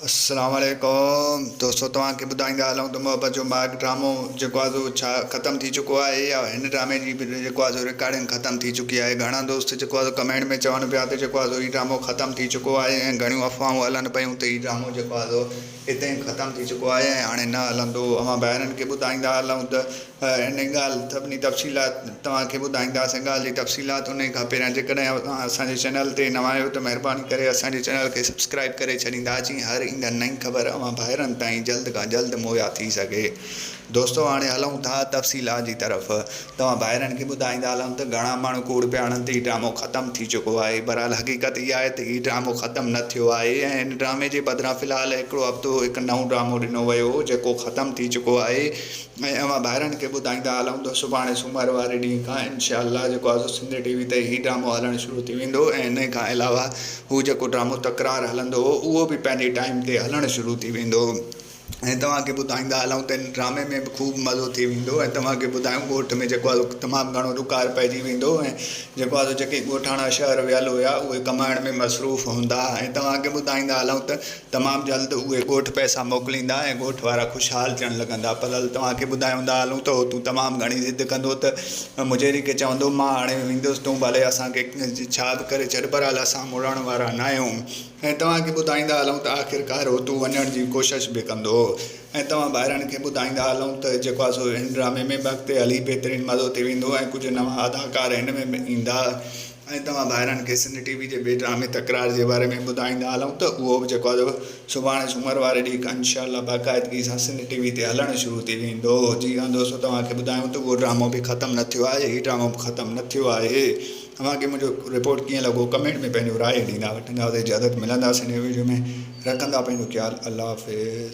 السلام عليڪم دوستو توهان کي ٻڌائيندا هلون ته محبت جو ماڳ ڊرامو جيڪو آهي سو ڇا ختم ٿي چڪو آهي يا هن ڊرامي جي به جيڪو آهي سو رڪارڊنگ ختم ٿي چڪي آهي گهڻا دوست جيڪو آهي سو ڪمينٽ ۾ چون پيا ته جيڪو آهي سو هي ڊرامو ختم ٿي چڪو آهي ۽ گهڻيون افواهون هلن پيون ته هي ڊرامو جيڪو آهي سو هتي ئي ختم ٿي چڪو آهي ۽ هاڻي نه هلندو اوهان ڀائرن کي ٻڌائيندا هلون ته ان ڳالهه سڀني تفصيلات توهان کي ٻڌائينداسين ڳالهه جي تفصيلات انهي کان پهريان جيڪڏهن اوهان اسان جي چينل تي نوان آهيو ته مهرباني ڪري اسان جي چينل کي سبسڪرائب ڪري ڇڏيندا جيئن هر ايندڙ نئين خبر اوهان ڀائرن تائين جلد کان جلد مهيا ٿي سگهي دوستو هاڻي هلون ٿا تفصيلات جي طرف توهان ڀائرن کي ٻڌائيندا هلون ته گهڻا ماڻهو ڪوڙ پيا هڻن ته هي ڊرامو ختم ٿي چڪو آهي بهرحال حقيقت اها آهي ته هي ڊرامو ختم نه ٿيو آهي ۽ هن ڊرامي جي بدران في الحال هڪڙو هفتو هڪ نئون ڊرامو ڏنو ويو هو جيڪو ختم ٿي چڪو آهي ۽ اوهان ڀائرن کي ٻڌائيندا هلون ته سڀاڻي سومر واري ڏينهن کان انشاء الله جيڪو آهي سو سنڌ ٽي وي تي هي ڊرامو هلڻ شروع ٿي ويندو ۽ انهي کان علاوه هو جيڪو ڊرامو تڪرار هلندو هو اهو به پنهنجي ٽائيم تي هلڻ شروع ٿي ويندو ۽ توهان کي ٻڌائيندا هلون ته ان ڊرامي ۾ به خوب مزو ٿي ويندو ۽ توهان کي ٻڌايون ڳوٺ ۾ جيڪو آهي سو تمام گهڻو ڏڪار پئجي ويندو ۽ جيڪو آهي سو جيڪي ڳوٺاڻا شهر ويل هيا اهي ڪمائڻ ۾ مصروف هوندا ۽ توهان کي ٻڌائيندا هلون ته تمام جلد اهي ڳوٺ پئسا موڪليندا ۽ ڳوٺ وارا خوشحال ٿيڻ لڳندا. پرل توهان کي ٻڌايوندا هلون ته هو تون تمام گهڻي ضد ڪندو ته مجيري کي چوندو مان هاڻي ويندس تون ڀلي اسان کي ڇا به ڪري ڇڏ بهرحال اسان مڙڻ وارا ناهيون ۽ توهان کي ٻڌائيندا هلون ته آخرڪار هو تون وڃڻ جي ڪوشش به ڪندو ۽ توهان ڀائرن کي ٻڌائيندا هلون ته جيڪو آهي سو هن ڊرامي ۾ به اڳتي هلي بهترين مزو ٿي ويندو ۽ ڪجهه نوان اداڪار هن ۾ به ايندا. ۽ توهان ڀائرن کي سنڌ ٽي وي جي ٻئي ڊرامي تڪرار جي باري ۾ ٻڌائيندا هلون ته اهو به جيڪو آهي سڀاڻي سومر واري ڏينهن کان انشاء الله باقاعدگي سان سنڌ ٽي وي تي هلڻ شروع ٿي ويندو جي ها دوستو توهان کي ٻڌايون ته اهو ڊرامو به ختم نه ٿيو آهي هي ڊرامو به ختم نه ٿيو آهي اوهان کي منهنجو رپورٽ ڪيئن لڳو ڪمينٽ ۾ پنهنجو راء ڏيندا وٺندا اجازت ملنداسين نئين ويڊيو ۾ رکندا پنهنجو خيال الله حافظ.